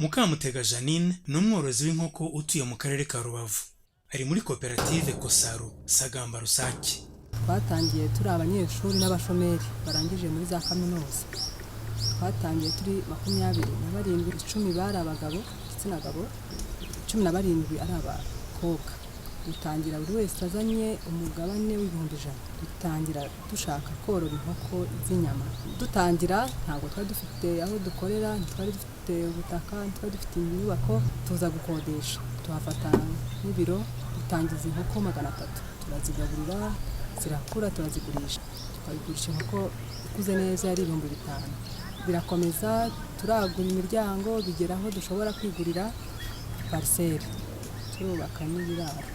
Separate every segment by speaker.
Speaker 1: Mukamutega Jeannine ni umworozi w'inkoko utuye mu karere ka Rubavu. Ari muri koperative Kosaru Sagamba Rusake.
Speaker 2: Twatangiye turi abanyeshuri n'abashomeri barangije muri za kaminuza. Twatangiye turi 27, 10 bari abagabo, igitsina gabo, 17 ari abakobwa. Dutangira buri wese azanye umugabane w'100,000. Dutangira dushaka korora inkoko z'inyama. Dutangira ntabwo twari dufite aho dukorera, ntitwari dufite ubutaka, ntitwari dufite inyubako, tuza gukodesha, tuhafata n'ibiro. Dutangiza inkoko 300, turazigaburira, zirakura, turazigurisha. Tukabigurisha inkoko ikuze neza yari 5000. Birakomeza, turagura imiryango, bigera aho dushobora kwigurira parcelle, turubaka n'ibiraro.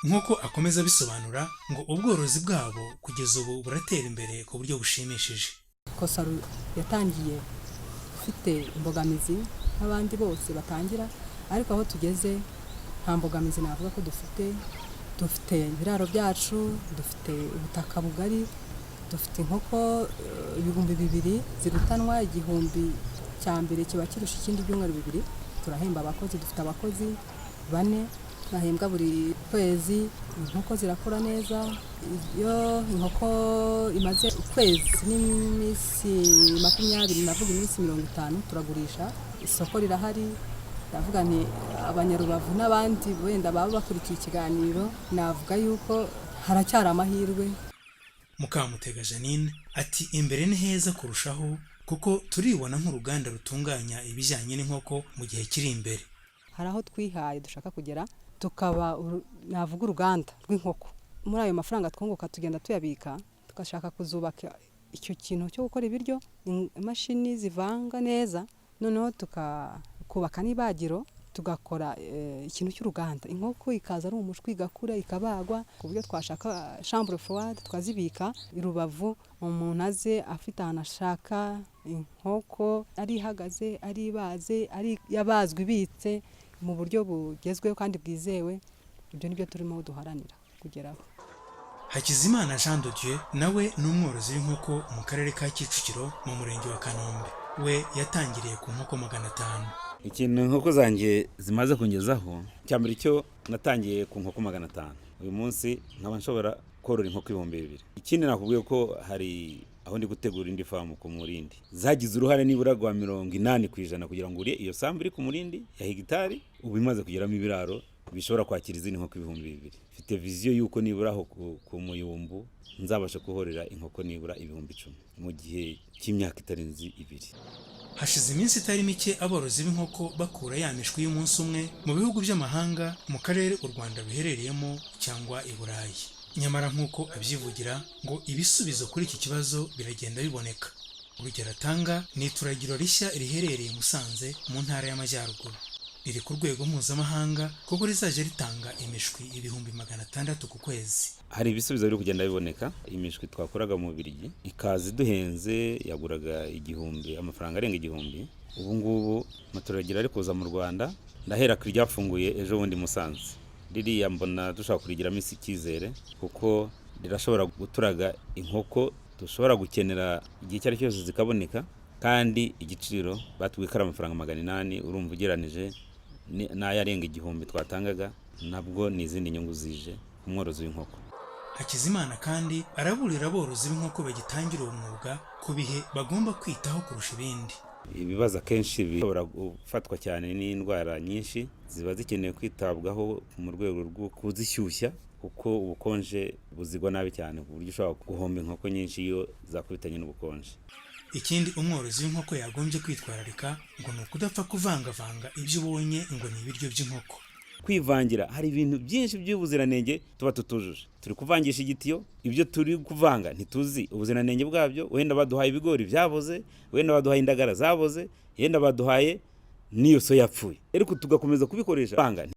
Speaker 1: Nk'uko akomeza abisobanura, ngo ubworozi bwabo kugeza ubu buratera imbere ku buryo bushimishije.
Speaker 2: Kosaru yatangiye ifite imbogamizi nk'abandi bose batangira, ariko aho tugeze nta mbogamizi navuga ko dufite. Dufite ibiraro byacu, dufite ubutaka bugari, dufite inkoko 2000 zirutanwa. Igihumbi cya mbere kiba kirusha ikindi ibyumweru 2. Turahemba abakozi, dufite abakozi bane bahembwa buri kwezi. Inkoko zirakura neza. Iyo inkoko imaze ukwezi n'iminsi 20, navuga iminsi 50, turagurisha. Isoko rirahari. Ndavuga nti Abanyarubavu n'abandi wenda baba bakurikiye ikiganiro, navuga yuko haracyari amahirwe.
Speaker 1: Mukamutega Jeannine ati: "Imbere ni heza kurushaho, kuko turibona nk'uruganda rutunganya ibijyanye n'inkoko mu gihe kiri imbere."
Speaker 2: Hari aho twihaye dushaka kugera, tukaba navuga uruganda rw'inkoko. Muri ayo mafaranga twunguka tugenda tuyabika, tugashaka kuzubaka icyo kintu cyo gukora ibiryo, imashini zivanga neza, noneho tukubaka n'ibagiro, tugakora ikintu cy'uruganda. Inkoko ikaza ari umushwi, igakura, ikabagwa, ku buryo twashaka chambre froide tukazibika i Rubavu. Umuntu aze afite ahantu ashaka inkoko, ari ihagaze, ari ibaze, ari yabazwe, ibitse mu buryo bugezweho kandi bwizewe. Ibyo ni byo turimo duharanira kugeraho.
Speaker 1: Hakizimana Jean de Dieu nawe ni umworozi w'inkoko mu karere ka Kicukiro, mu murenge wa Kanombe. We yatangiriye ku nkoko 500.
Speaker 3: Ikintu inkoko zanjye zimaze kungezaho cya mbere, cyo natangiye ku nkoko 500, uyu munsi nkaba nshobora korora inkoko 2000. Ikindi nakubwiye ko hari aho ndi gutegura indi farm ku Murindi. Zagize uruhare nibura rwa 80% kugira ngo uriye iyo sambu iri ku Murindi ya hegitari, ubu imaze kugeramo ibiraro bishobora kwakira izindi nkoko 2000. Mfite vision y'uko nibura aho ku Muyumbu nzabasha kuhorera inkoko nibura 10,000 mu gihe cy'imyaka itarenze 2.
Speaker 1: Hashize iminsi itari mike aborozi b'inkoko bakura ya mishwi y'umunsi umwe mu bihugu by'amahanga, mu karere u Rwanda ruherereyemo cyangwa i Burayi. Nyamara nk'uko abyivugira, ngo ibisubizo kuri iki kibazo biragenda biboneka. Urugero atanga ni ituragiro rishya riherereye i Musanze mu ntara y'Amajyaruguru, riri ku rwego mpuzamahanga kuko rizajya ritanga imishwi 600,000 ku kwezi.
Speaker 3: Hari ibisubizo biri kugenda biboneka. Imishwi twakuraga mu Bubiligi ikaza iduhenze, yaguraga 1000, amafaranga arenga 1000. Ubu ngubu amaturagiro ari kuza mu Rwanda, ndahera ku ryafunguye ejo bundi Musanze, ririya mbona dushobora kurigiramo isi icyizere, kuko rirashobora guturaga inkoko dushobora gukenera igihe icyo ari cyo cyose zikaboneka, kandi igiciro batubwiye ko ari amafaranga 800. Urumva ugereranije n'ayarenga 1000 twatangaga, nabwo ni izindi nyungu zije ku mworozi w'inkoko.
Speaker 1: Hakizimana kandi araburira aborozi b'inkoko bagitangira uwo mwuga ku bihe bagomba kwitaho kurusha ibindi.
Speaker 3: Ibibazo akenshi bishobora gufatwa cyane n'indwara nyinshi, ziba zikeneye kwitabwaho mu rwego rwo kuzishyushya, kuko ubukonje buzigwa nabi cyane, ku buryo ushobora guhomba inkoko nyinshi iyo zakubitanye n'ubukonje.
Speaker 1: Ikindi umworozi w'inkoko yagombye kwitwararika ngo ni ukudapfa kuvangavanga ibyo ubonye ngo ni ibiryo by'inkoko.
Speaker 3: Kwivangira, hari ibintu byinshi by'ubuziranenge tuba tutujuje. Turi kuvangisha igitiyo, ibyo turi kuvanga ntituzi ubuziranenge bwabyo. Wenda baduhaye ibigori byaboze, wenda baduhaye indagara zaboze, yenda baduhaye n'iyo soya yapfuye, ariko tugakomeza kubikoresha vanga.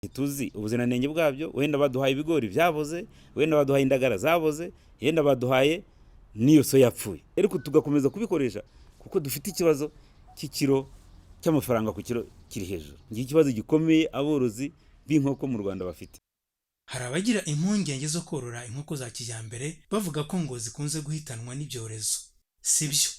Speaker 3: Ntituzi ubuziranenge bwabyo. Wenda baduhaye ibigori byaboze, wenda baduhaye indagara zaboze, yenda baduhaye n'iyo soya yapfuye, ariko tugakomeza kubikoresha kuko dufite ikibazo cy'ikiro, cy'amafaranga ku kiro kiri hejuru. Ngiyo ikibazo gikomeye aborozi b'inkoko mu Rwanda bafite.
Speaker 1: Hari abagira impungenge zo korora inkoko za kijyambere, bavuga ko ngo zikunze guhitanwa n'ibyorezo. Si byo.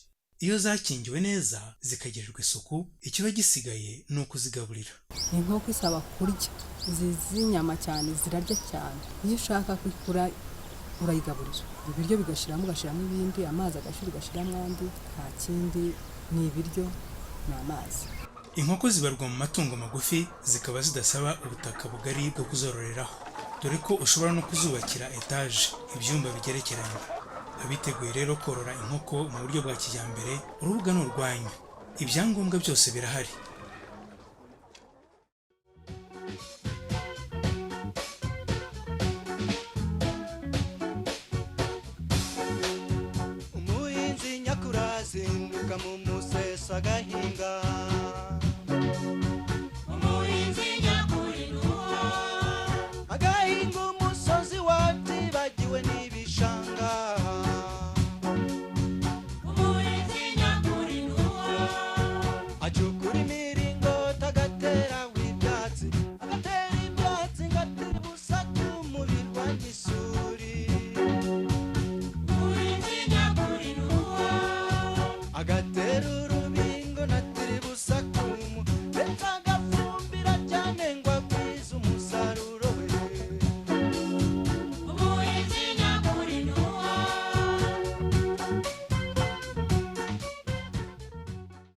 Speaker 1: Iyo zakingiwe neza, zikagirirwa isuku, ikiba gisigaye ni ukuzigaburira.
Speaker 2: Inkoko isaba kurya. Izi z'inyama cyane zirarya cyane. Iyo ushaka ko ikura, urayigaburira ibiryo bigashiramo, ugashyiramo ibindi, amazi agashira ugashyiramo andi. Nta kindi, ni ibiryo, ni amazi.
Speaker 1: Inkoko zibarwa mu matungo magufi, zikaba zidasaba ubutaka bugari bwo kuzororeraho, dore ko ushobora no kuzubakira etaje, ibyumba bigerekeranye. Abiteguye rero korora inkoko mu buryo bwa kijyambere, urubuga ni urwanyu, ibyangombwa byose birahari.